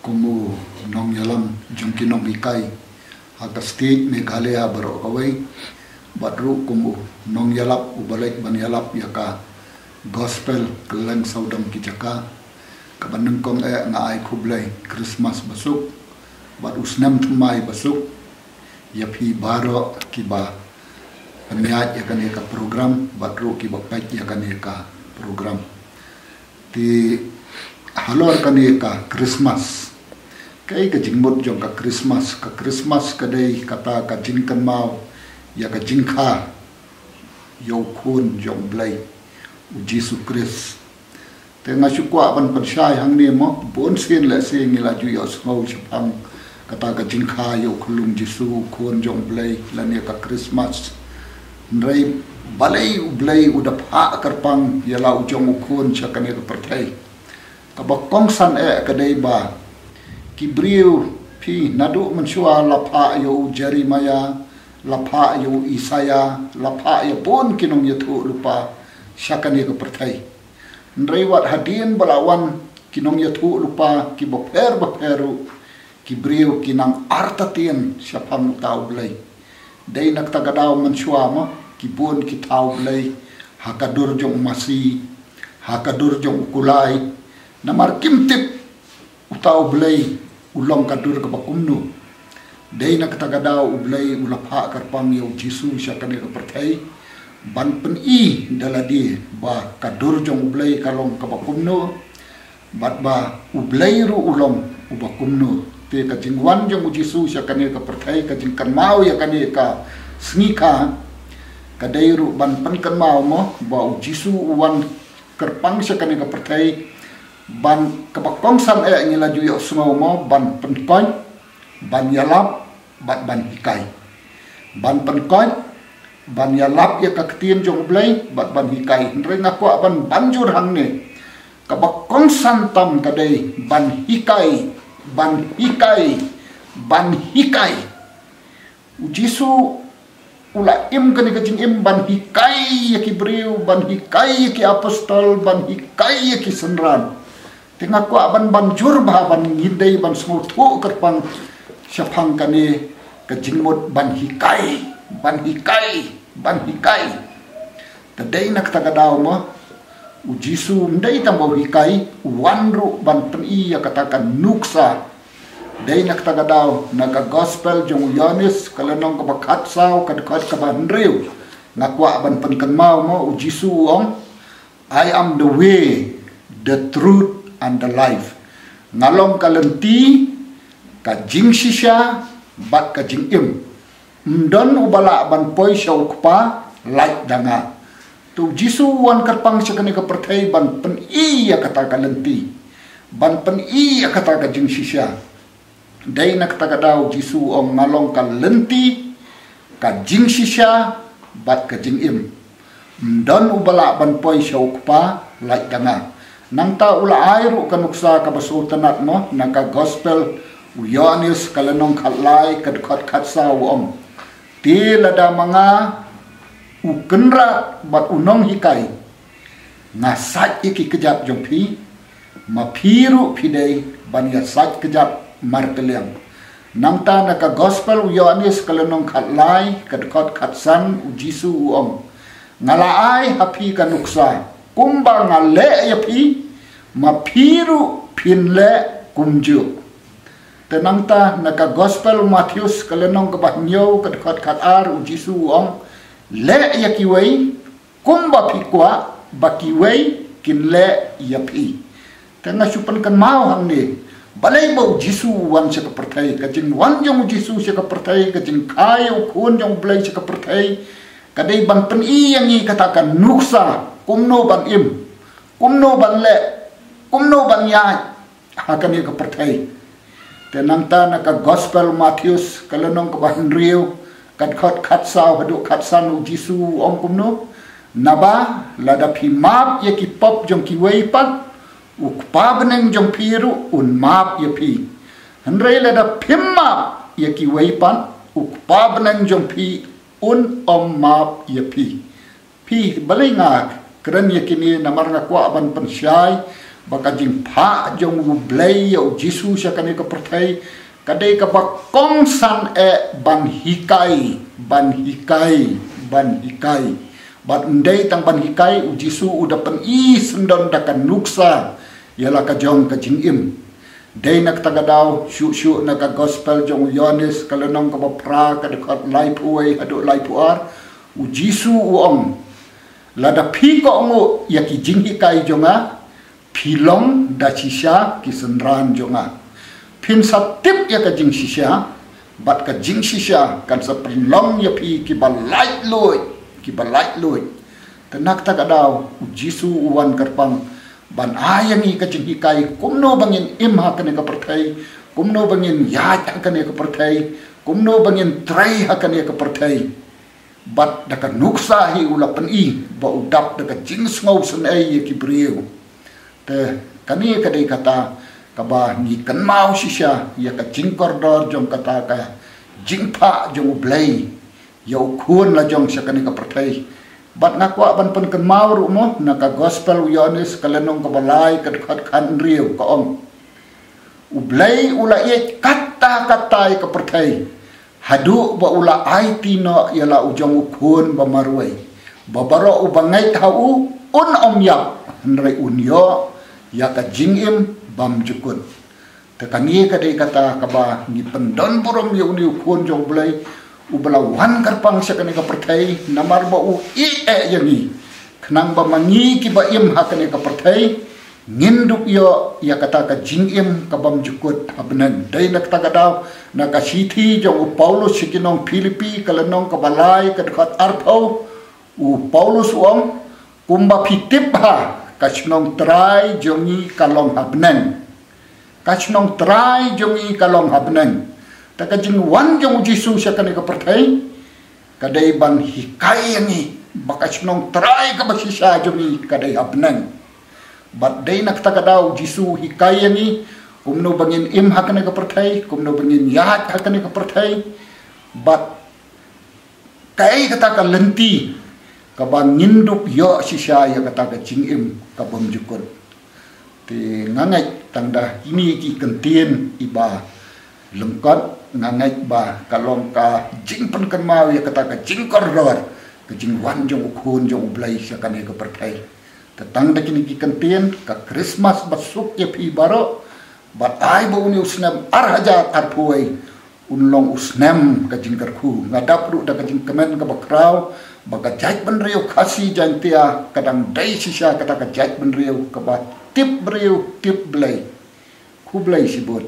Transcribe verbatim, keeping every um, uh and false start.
kum u nongïalam jong ki nonghikai ha ka state Meghalaya baroh kawei, bad ruh kum u nongïalap uba leit ban ïalap ïa ka gospel kylleng sawdong ki jaka. Kaba nyngkong eh nga ai khublei Christmas basuk bad u snem thymmai basuk ïa phi baroh kiba pynïaid ïa kane ka program bad ruh kiba peit ïa kane ka program. Te halor kane ka Christmas, kaei ka jingmut jong ka Christmas? Ka Christmas ka dei kata ka jingkynmaw ïa ka jingkha ïa u Khun jong U Blei, u Jisu Khrist. Te nga shu kwah ban pynshai hangne mo, bun sien lehse ngi la ju ïohsngew shaphang kata ka jingkha ïa u khyllung Jisu, u Khun jong U Blei, lane ka Christmas. Hynrei balei U Blei u da phah kyrpang ïa la u jong u Khun sha kane ka pyrthei? Kaba kongsan eh ka dei ba ki briew, phi, naduh mynshuwa la phah ïa u Jeremiah, la phah ïa u Isaiah, la phah ïa bun ki nongïathuhlypa sha kane ka pyrthei. Hynrei wat hadien ba la wan ki nongïathuhlypa kiba pher bapher ruh, ki briew ki nang artatien shaphang uta U Blei. Dei na kata ka daw mynshuwa mo, ki bun ki thaw Blei ha ka dur jong u masi, ha ka dur jong u kulai, namar kim tip uta U Blei u long ka dur kaba kumno. Dei na kata ka daw U Blei u la phah kyrpang ïa u Jisu sha kane ka pyrthei ban pyni da lade ba ka dur jong U Blei ka long kaba kumno, bad ba U Blei ruh u long uba kumno. Te ka jingwan jong u Jisu sha kane ka pyrthei, ka jingkynmaw ïa kane ka sngi kha, ka dei ruh ban pynkynmaw mo ba u Jisu u wan kyrpang sha kane ka pyrthei, ban, kaba kongsan eh ngi la ju ïohsngew mo, ban pynkoit, ban ïalap bad ban hikai. Ban pynkoit, ban ïalap ïa ka ktien jong U Blei bad ban hikai. Hynrei nga kwah ban ban jur hangne, kaba kongsan tam ka dei ban hikai, ban hikai, ban hikai. U Jisu u la im kane ka jingim ban hikai ïa ki briew, ban hikai ïa ki apostol, ban hikai ïa ki synran. Te nga kwah ban ban jur bha, ban ngin dei ban sngewthuh kyrpang shaphang kane ka jingmut ban hikai, ban hikai, ban hikai. Te dei na kata ka daw mo, u Jisu ym dei tang ba u hikai, u wan ruh ban pyni ïa kata ka nuksa. Dei na kata ka daw na ka gospel jong u Ïoannis ka lynnong kaba khatsaw, ka dkhot kaba hynriew. Nga kwah ban pynkynmaw mo, u Jisu u ong, "I am the way, the truth and the life." Nga long ka lynti, ka jingshisha bad ka jingim. Ym don uba lah ban poi sha u Kpa lait da nga. Te u Jisu u wan kyrpang sha kane ka pyrthei ban pyni ïa kata ka lynti, ban pyni ïa kata ka jingshisha. Dei na kata ka daw u Jisu u ong, "Nga long ka lynti, ka jingshisha bad ka jingim. Ym don uba lah ban poi sha u Kpa lait da nga." Nangta u la ai ruh ka nuksa kaba sngewtynnat mo, na ka gospel u Ïoannis ka lynnong khatlai, ka dkhot khatsaw, u ong, "Te lada ma nga, u Kynrad bad u Nonghikai, nga sait ïa ki kjat jong phi, ma phi ruh phi dei ban ïa sait kjat markylliang." Nangta na ka gospel u Ïoannis ka lynnong khatlai, ka dkhot khatsan, u Jisu u ong, "Nga la ai ha phi ka nuksa, kumba nga leh ïa phi, ma phi ruh phin leh kumjuh." Te nangta na ka gospel u Mathaios ka lynnong kaba hynñiew, ka dkhot khatar, u Jisu u ong, "Leh ïa kiwei kumba phi kwah ba kiwei kin leh ïa phi." Te nga shu pynkynmaw hangne, balei ba u Jisu u wan sha ka pyrthei, ka jingwan jong u Jisu sha ka pyrthei, ka jingkha ïa u Khun jong U Blei sha ka pyrthei, ka dei ban pyni ïa ngi kata ka nuksa, kumno ban im, kumno ban leh, kumno ban ïaid ha kane ka pyrthei. Te nangta na ka gospel Mathaios ka lynnong kaba hynriew, ka dkhot khatsaw haduh khatsan, u Jisu u ong kumno, "Naba lada phi map ïa ki pop jong kiwei pat, u Kpa bneng jong phi ruh un map ïa phi. Hynrei lada phim map ïa kiwei pat, u Kpa bneng jong phi un ym map ïa phi." Phi, balei nga kren ïa kine, namar nga kwah ban pynshai Ba ka jingphah jong U Blei ïa u Jisu sha kane ka pyrthei ka dei kaba kongsan eh ban hikai, ban hikai, ban hikai. Bad ym dei tang ban hikai, u Jisu u da pyni syndon da ka nuksa ïa la ka jong ka jingim. Dei na kata ka daw, shuh shuh na ka gospel jong u Ïoannis, ka lynnong kaba phra, ka dkhot laiphew wei haduh laiphew ar, u Jisu u ong, lada phi kohnguh ïa ki jinghikai jong nga, phi long da shisha ki synran jong nga. Phin sa tip ïa ka jingshisha, bad ka jingshisha kan sa pynlong ïa phi kiba laitluid, kiba laitluid. Te na kata ka daw, u Jisu u wan kyrpang ban ai ïa ngi ka jinghikai kumno ba ngin im ha kane ka pyrthei, kumno ba ngin ïaid ha kane ka pyrthei, kumno ba ngin trei ha kane ka pyrthei. Bad da ka nuksa hi u la pyni ba u dap da ka jingsngew synei ïa ki briew. Te kane ka dei kata kaba ngi kynmaw shisha ïa ka jingkordor jong kata ka jingphah jong U Blei ïa u Khun la jong sha kane ka pyrthei. Bad nga kwah ban pynkynmaw ruh mo na ka gospel u Ïoannis, ka lynnong kaba lai, ka dkhot khathynriew, ka ong, U Blei u la ïeit katta katta ïa ka pyrthei haduh ba u la aiti noh ïa la u jong u Khun ba marwei, ba baroh uba ngeit ha u un ym ïap, hynrei un ïoh ïa ka jingim bymjukut. Te kane ka dei kata kaba ngi pyndon burom ïa une u Khun jong U Blei uba la wan kyrpang sha kane ka pyrthei, namar ba u ïeit eh ïa ngi, khnang ba ma ngi kiba im ha kane ka pyrthei ngin dup ïoh ïa kata ka jingim ka bymjukut ha bneng. Dei na kata ka daw, na ka shithi jong u Paulus sha ki nong Philippi, ka lynnong kaba lai, ka dkhot arphew, u Paulus u ong, kumba phi tip bha, ka shnong trai jong ngi ka long ha bneng. Ka shnong trai jong ngi ka long ha bneng. Te ka jingwan jong u Jisu sha kane ka pyrthei ka dei ban hikai ïa ngi ba ka shnong trai kaba shisha jong ngi ka dei ha bneng. Bad dei na kata ka daw u Jisu u hikai ïa ngi kumno ba ngin im ha kane ka pyrthei, kumno ba ngin ïaid ha kane ka pyrthei. Bad kaei kata ka lynti kaba ngin dup ïoh shisha ïa kata ka jingim ka bymjukut. Te nga ngeit tang da kine ki kyntien iba lyngkot, nga ngeit ba ka long ka jingpynkynmaw ïa kata ka jingkordor ka jingwan jong u Khun jong U Blei sha kane ka pyrthei. Te tang da kine ki kyntien, ka Krismas basuk ïa phi baroh. Bad ai ba une u snem ar hajar arphew wei un long u snem ka jingkyrkhu. Nga dap ruh da ka jingkmen kaba khraw ba ka jaitbynriew Khasi Jaiñtia ka dang dei shisha kata ka jaitbynriew kaba tip briew tip Blei. Khublei shibun.